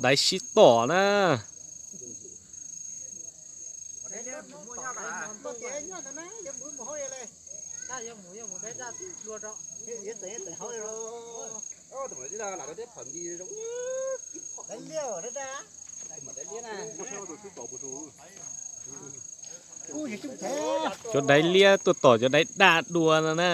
Daiv sib tom na. Cov daiv liab tuaj tom cov daiv daj dua no na.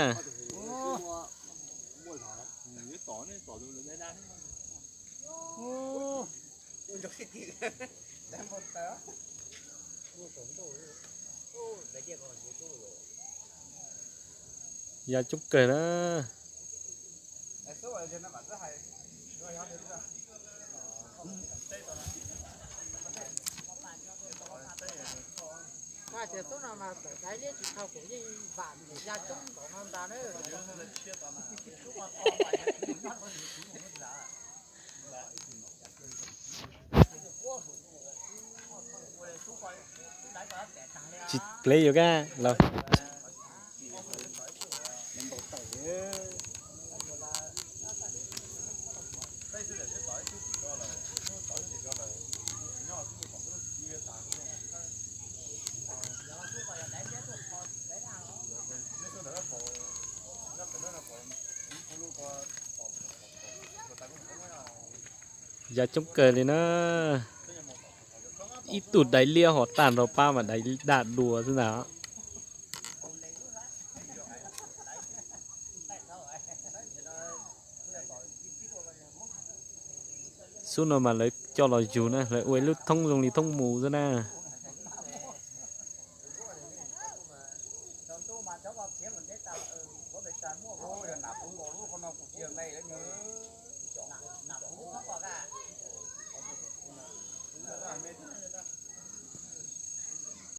Ya coob kawg na. Tsis plev yuav kab los. Ya coob kawg li na. Ib tug daiv liab ho tag nrho pab mas daiv daj dua xwb ntag. Xub no mas lawv coj los yug na, lawv ua ib lub thoob zoo li thoob mus xwb na.